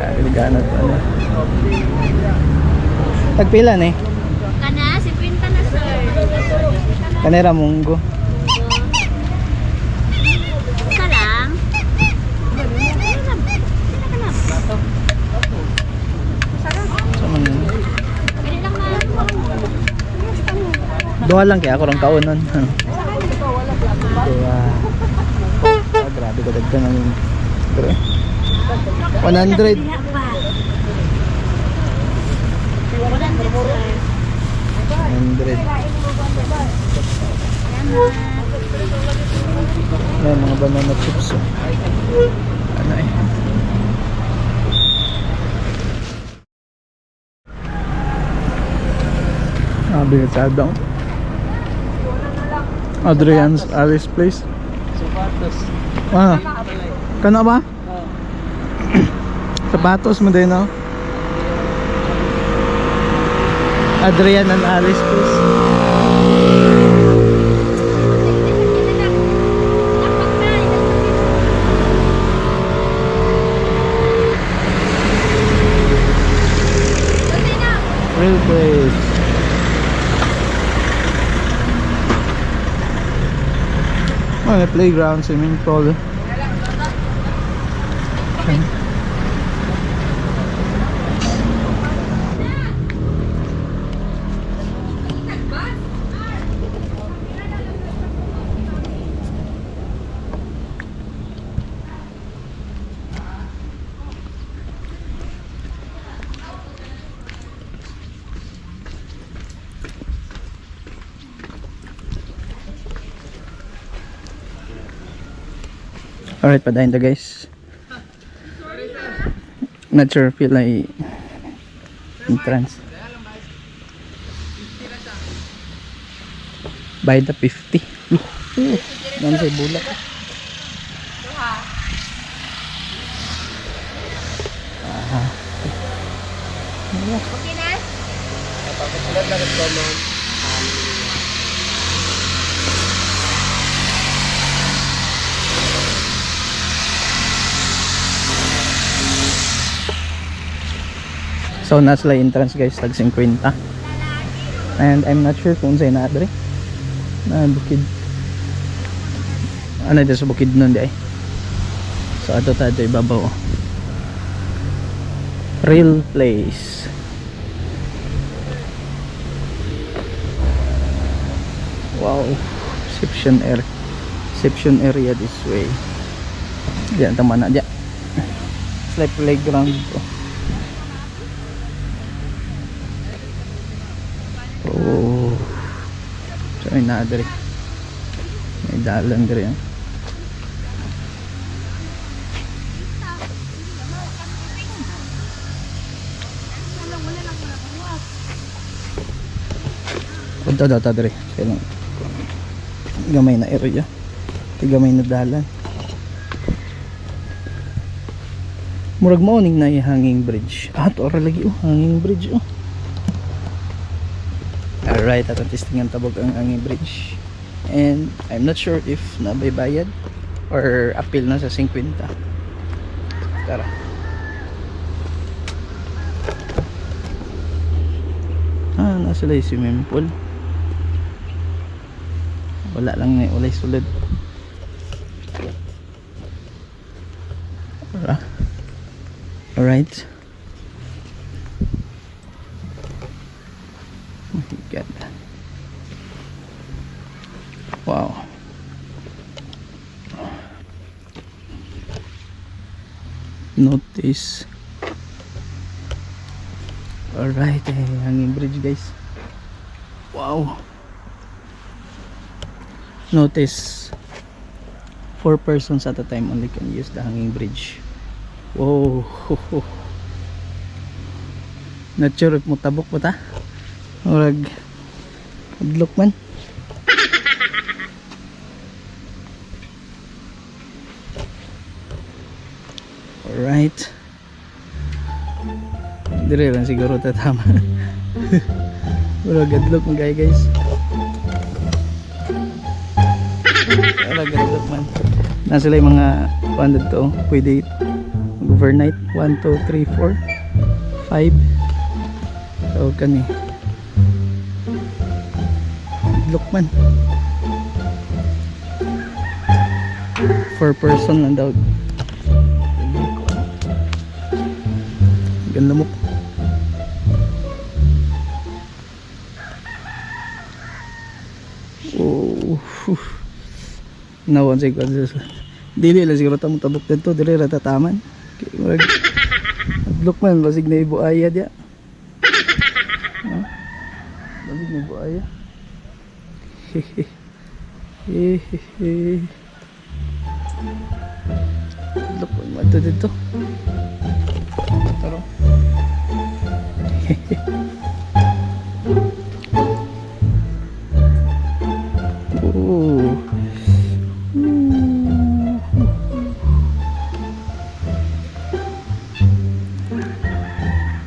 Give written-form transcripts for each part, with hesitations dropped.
Grabe, nagana to. Ano. Tagpila ni? Kana, 50 na, sir. Kanera munggo. Isa lang. Sila ka na. Sa man yun? Pwede lang na. Duha lang kaya ako rong kaunon. Duha. Ah, grabe ka daghan ang Pero 100. Diha pa. 100, sir. 100. May mga banana chips, oh. Ano eh. Ah, bigatsadong. Adrian's Alice Place. Sapatos. Ah. Kano ba? Sapatos mo din, no? Adrian and Alice Place. Real place. Oh, may playground, swimming pool. Okay. Alright, padayon to, guys. Not sure feel like entrance. Buy the 50. Nan sa bulak. Ah. Okay na? So nasa sila entrance, guys, tag 50. And I'm not sure kung saan na adre. Na bukid. Ano dito sa bukid nun di ay. So ato tayo ibabaw, oh. Real place. Wow, reception area. Reception area this way. Diyan tama na diyan. It's like playground to. Oh. So may naadre. May dalan diri, ah. Punta daw ta diri. Kailang gamay na area. Gamay na dalan. Murag mao ning na hanging bridge. Ah, to ora lagi, oh, hanging bridge, oh. Alright, atong testingan tabog ang hanging bridge. And I'm not sure if nabay bayad or appeal na sa 50. Tara. Ah, nasa sila yung swimming pool. Wala lang eh, walay sulod. Tara. Alright. Oh my God. Wow. Notice. Alright, eh, hanging bridge, guys. Wow. Notice. Four persons at a time only can use the hanging bridge. Wow. Not sure if mutabok pa ta. Murag adlok man. Alright. Dire lang siguro tatama. Murag adlok man kayo, guys. Murag adlok man. Na sila yung mga kuan dito, pwede Overnight 1 2 3 4 5. So kani. Look man. 4 person lang daw. Ganda mo. Oh. Nawan sa ikon. Dili lang siguro tamo tabok dito, dili ra tataman. Kay murag Look man, basig na ibuaya diya. Ha? Basig na ibuaya. Hehehe. Look man, mato dito. Taro. Oh.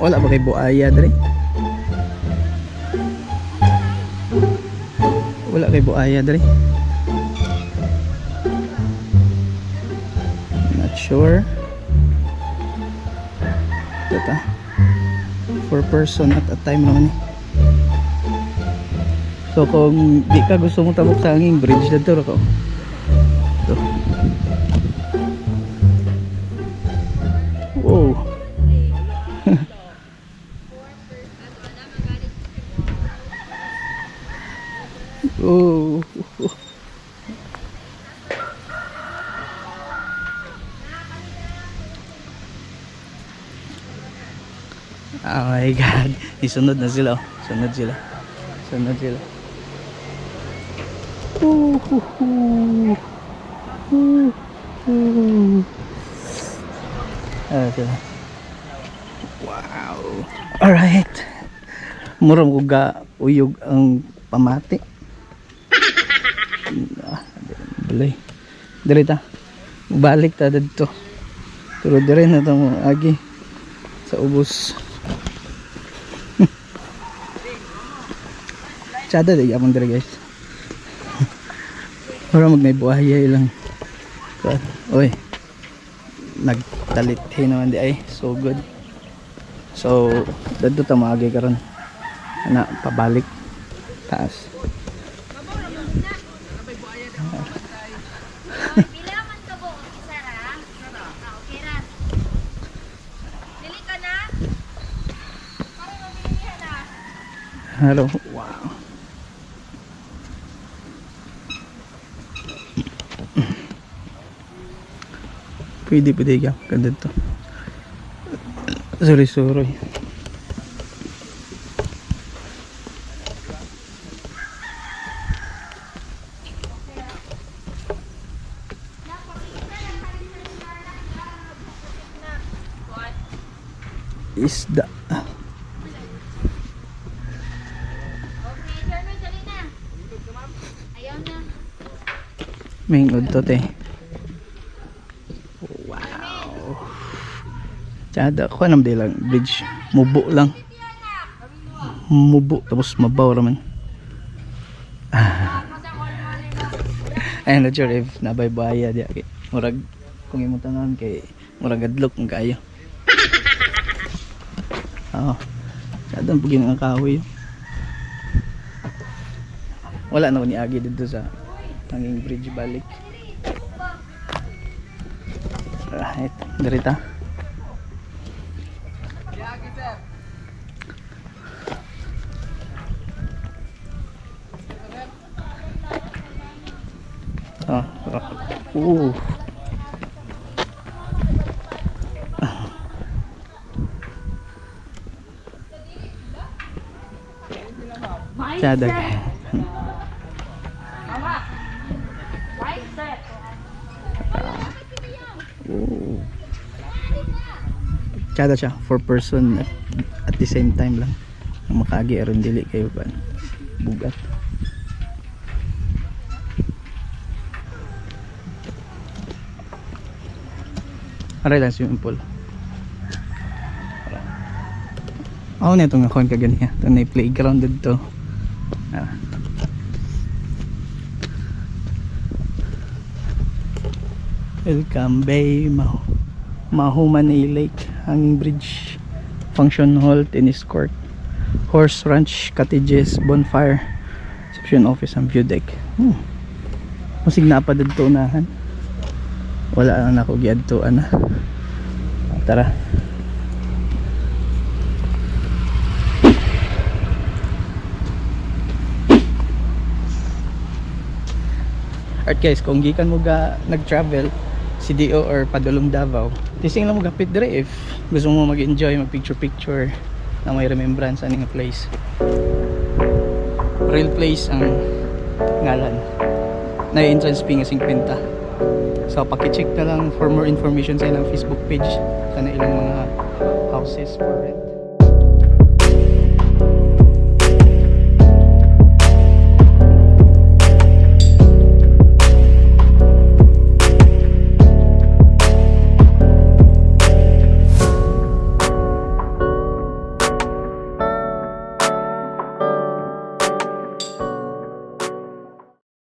Wala ba kay buaya dre? Wala kay buaya dre. Not sure. Ito ta. 4 person at a time naman eh. So kung di ka gusto mong tabok sa hanging bridge dito ra ko. Ito. Wow. Oh. Oh my God. Isunod na sila, oh. Sunod sila. Sunod sila. Ooh. Ooh. Ooh. Ah, sila. Wow. Alright. Murang ko ga uyog ang pamati. Ah, balay. Dali ta. Balik ta didto. Pero dire na tamo agi sa ubos. Tsada di gyapon dire, guys. Para mag may buhaya ilang. Kuan. Oy. Nagtalit naman di ay. So good. So, dadto ta maagi karon. Ana pabalik taas. Pila man ka buok isa ra? Ah, okay ra. Dili ka na? Para mamili na. Hello. Wow. Pwede, pwede ka. Ganda to. Sorry, sorry. Isda. Okay, Sherman, dali na. Ayaw na. May to te. Wow. Tsada, kuha naman di lang bridge. Mubo lang. Mubo tapos mabaw raman. Ah. I'm not sure if nabaybaya di kay murag kung imong tanan kay murag adlok man kaayo. Oo. Tsada ang pugin ang kahoy. Wala na ko ni Agi dito sa hanging bridge balik. Right, dirita. Ah, ah. Ooh. Tsada. Oo. Tsada siya, 4 person at the same time lang. Ang makaagi aron dili kayo pa bugat. Aray lang swimming pool. Ako na itong akon kaganiya. Ito na playground dito. Ah. Welcome, bay mo. Mahumanay Lake, Hanging Bridge, Function Hall, Tennis Court, Horse Ranch, Cottages, Bonfire, Reception Office, and View Deck. Musig na pa didto unahan. Wala na nako giadtuan na. Tara. Alright guys, kung gikan mo ga nag-travel CDO or padulong Davao, testing lang mo gapit dire if gusto mo mag-enjoy, mag-picture picture na may remembrance ani nga place. Real Place ang ngalan. Na entrance fee nga 50. So paki-check na lang for more information sa ilang Facebook page sa ilang mga houses for rent.